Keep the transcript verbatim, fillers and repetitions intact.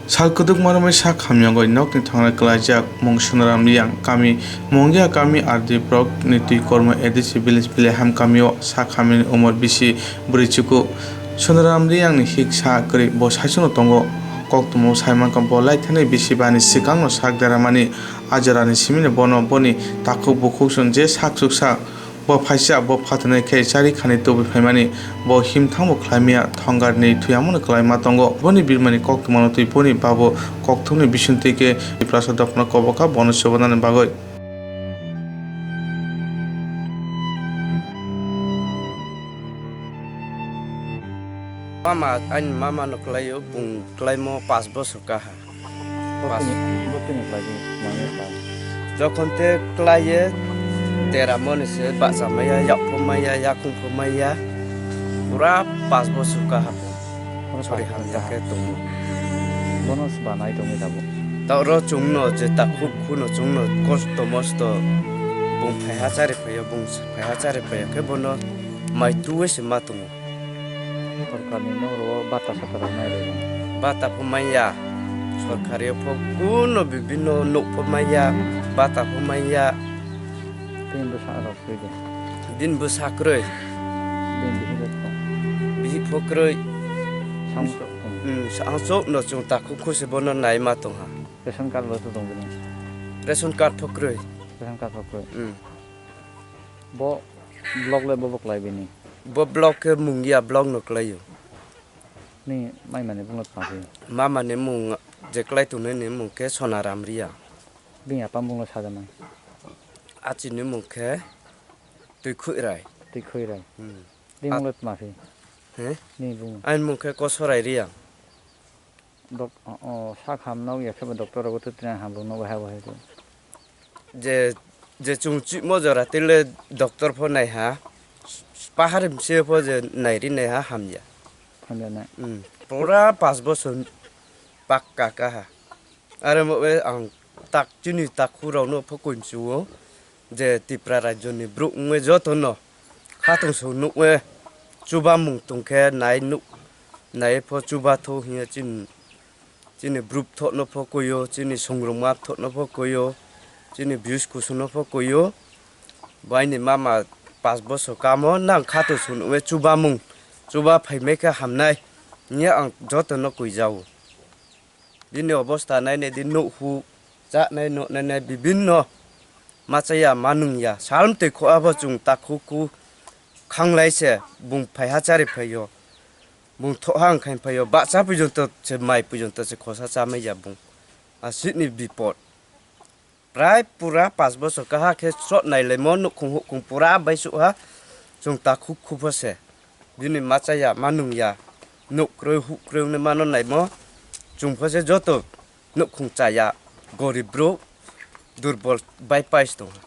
Sal kwdwkma romwi sak hamyangwi nokni thangna kwlaijak mung Sonaram Riyang kami Mongia kami R D block ni twi kormo A D C village Bileham kamio sak hamyani umor bisi bwrwi chuku. Sonaram Riyang ni hik sa kwrwi bo saichungno tongo. Koktwmao saimankha bo laithani bisi bani swkangno sak deramani ajorani simino bono boni takhuk bukhuk song je sak chuksa. Bo phaisa, bo phatarnai khe chari khani tubui phaimani, bo himthangbo khlaimaya, thongarni thwiyamono kwlaima tongo. Boni birmani koktwmano twi boni babo kokthumni bisingtwi khe Tiprasa dophano koboka bono chubanani bagwi. Mama, ani mama no kwlaio, bung kwlaimo pas bosor kaha. Pas- Botini, botini kwlai di, mami kwlai. Jokhon te kwlaiye, dera moni se, bacha maya, yak pho maya, yakung pho maya. Pura pas bosor kaha. Pura sori pas hamya bosor kaha. Khe tongo. Bono sba nai tongwi tabuk. Tauro chungno je takhuk khuno chungno kosto mosto bung phaiha chari phaio, bung phaiha chari phaio khe bono mai tuwe se ma tongo. Sorkarni nokro bata sata rok nai rwdi. Bata pho manya. Sorkari pho kuno bibinno nuk pho manya. Bata pho manya. Tini bwsa rok rwdi. Din bwsa kwrwi. Din bihik rok pho. Bihik pho kwrwi. Samsok pho. Hmm, samsok no chwng takhuk khusi bono nai ma tongha. Ration card bo to tong bini. Ration card pho kwrwi. Ration card pho kwrwi. Hmm. Bo block le bo bo kwlai bini. Bo block khe Mungia block no kwlaio. Ni mai mani bunglo tma khe? Mama ni mung je kwlai tongnai ni mung khe Sonaram Riya. Bini apa bunglo sajaknai? Achi ni mung khe Twi Khuirai. Twi Khuirai. Hmm. Bini bunglo tma khe? He? Ni bung. Aini mung khe Kosorai Riya. Dok-, o, o, sak ham nok ya khe bo doctor rogo twi tini ham rok nok bahai bahai khe. Je, je chwng chimo jora tele doctor pho nai ha, pahar mse pho je nai ri nai ha hamya. Hamya na. Hmm. Pura pas bosor pakka kaha. Are mo be ang tak chini takhu rok no pho koi msu o. Je Tipra rajyo ni brouh wngwi joto no khatungsung nukwi chubamung tongkhe nai nuk, nai pho chubatho hiya chini, chini brouh thohno pho koio, chini songrongma thohno pho koio, chini views kusuno pho koio. Bo aini mama pas bosor kamo nang khatungsung nukwi chubamung, chuba phaimai khe hamnai hiya ang joto no koi jao. Bini obosta nainai di, nuhhu, chanai, nuknai, nai bibinno machaya, manungya. Salmtwi khoa bo chwng takhu khu khanglai se, bung phaiha chari phaio, bung thoha wngkhain phaio, bahcha pujonto se, mai pujonto se khosa chamaiya bung. Aswkni bipod. Prai pura pas bosor kaha khe sot nailaimo nukhung hukhung pura bai suha chwng takhuk khupho se. Bini machaya manungya nuk kwrwi huh kwrwi wngwi mano naimo chwng pho se joto nukhung chaya gorib brouh durbol bai pais tongha.